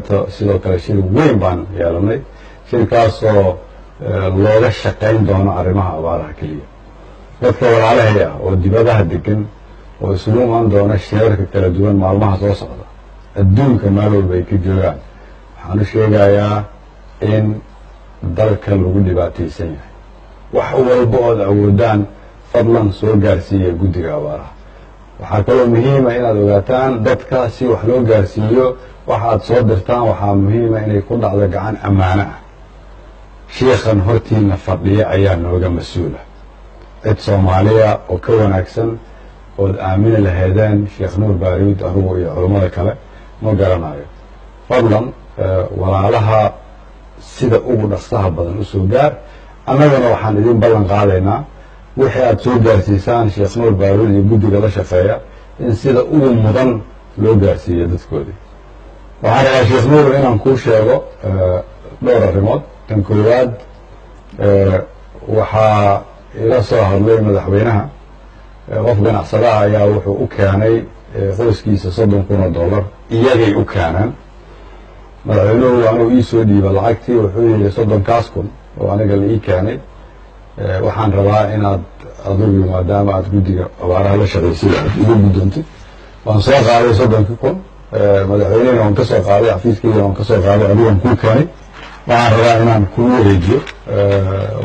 Shalayto sidoo kale shir weyn baan yeelanay, shirkaasoo looga shaqayn doono arrimaha abaaraha keliya. Dadka walaalahay ah oo dibadaha degan oo isugu iman doona shirarka kala duwan maalmaha soo socda, adduunka meel walba ay ka joogaan, waxaan u sheegayaa in dalka lagu dhibaataysan yahay. Wax walba ood awoodaan fadlan soo gaarsiiya guddiga abaaraha. Waxaa kaloo muhiima inaad ogaataan dadka si wax loo gaarsiiyo, waxaad soo dirtaan waxaa muhiima inay ku dhacdo gacan ammaano ah. Shiikhan hortiina fadhiya ayaa nooga mas-uula. Cid Soomaaliya oo ka wanaagsan ood aamini lahaydeen Sheekh Nuur Baariud, anugu iyo culummada kale ma garanayo. Fadlan walaalaha sida ugu dhaqsaha badan usoo gaar. Annaguna waxaan idin ballan qaadaynaa wixii aada soo gaarsiisaan Sheekh Nuur Baaruud iyo guddiga la shaqeeya in sida ugu mudan loo gaarsiiyo dadkoodii. Waxaan rabaa, Sheekh Nuur, inaan kuu sheego dhowr arrimood. Tan koowaad, waxaa ila soo hadlay madaxweynaha. Qof ganacsadaha ayaa wuxuu u keenay qoyskiisa $30,000, iyagay u keeneen. Madaxweynuhu anuu ii soo dhiiba lacagtii, wuxuu yihi 30-kaas kun oo aniga la ii keenay waxaan rabaa inaad adigu, maadaama aad guddiga abaaraha la shaqaysid, aad igu guddoontid. Waan soo qaaday 30-kii kun, madaxweynehina waan ka soo qaaday, xafiiskaygana waan ka soo qaaday, adigaan kuu keenay. Waxaan rabaa inaan kuu wareejiyo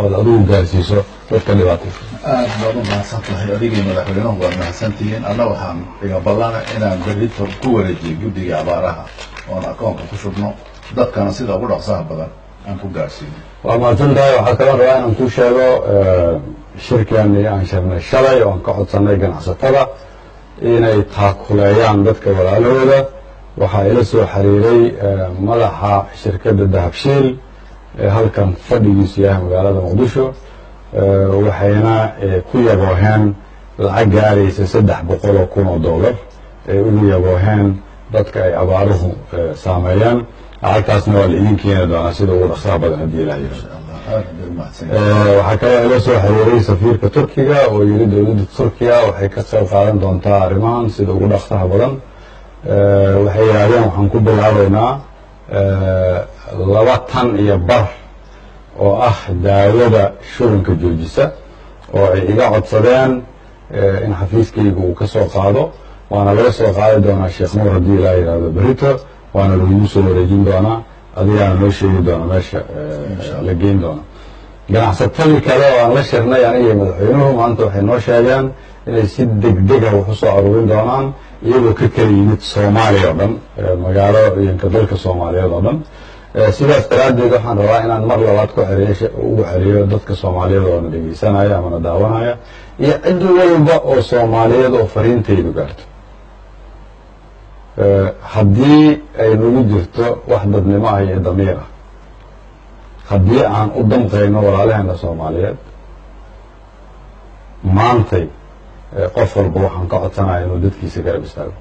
ood adigu gaarsiiso dadka dhibaataysan. Aad baad u mahadsan tahay. Adigii madaxweynuhu waad mahadsantihiin. Anna waxaan iga ballana inaan berrito ku wareejiyo guddiga abaaraha oon akoonka ku shubno, dadkana sida ugu dhaqsaha badan aan ku gaarsiino. Waa mahadsan tahay. Waxaa kaloo rabaa inaan kuu sheego shirkeeni aan shirnay shalay oon ka codsanay ganacsatada inay taakuleeyaan dadka walaalahooda. Waxaa ila soo xiriiray madaxa shirkadda Dahabshiil ee halkan fadhigiisu yahay magaalada Muqdisho, waxayna ku yabooheen lacag gaaraysa $300,000 ay ugu yabooheen dadka ay abaaruhu saameeyaan. Lacagtaasna waa la idin keeni doonaa sida ugu dhaqsaha badan haddii Ilaah yiraahdo. Aad bay u mahadsan yahay. Waxaa kaloo ila soo xiriiray safiirka Turkiga oo yiri dowladda Turkiya waxay ka qayb qaadan doontaa arrimahan sida ugu dhaqsaha badan. Waxay yidhahdeen waxaan ku bilaabaynaa 2.5 tan oo ah daawada shubanka joojisa oo ay iga codsadeen in xafiiskayga uu ka soo qaado. Waana laga soo qaadi doonaa, Sheekh Nuur, haddii Ilaa yidhaahdo berrito, waana lagugu soo wareejin doonaa, adigaana noo sheegi doona meesha la geyn doona. Ganacsatadii kale oo aan la shirnay aniga iyo madaxweynuhu maanta waxay noo sheegeen inay si degdega wax u soo aruurin doonaan, iyagoo ka kala yimid Soomaaliya oo dhan, magaalooyinka dalka Soomaaliyeed oo dhan. Sidaas daraaddeed waxaan rabaa inaan mar labaad ku celiyo, ugu celiyo dadka Soomaaliyeed oo na dhegeysanaya ama na daawanaya iyo cid walba oo Soomaaliyeed oo fariintaydu gaarto, haddii ay nagu jirto wax dadnimo ah iyo damiir ah, haddii aan u damqayno walaalaheena Soomaaliyeed, maantay qof walba waxaan ka codsanaya inuu dadkiisa garab istaago.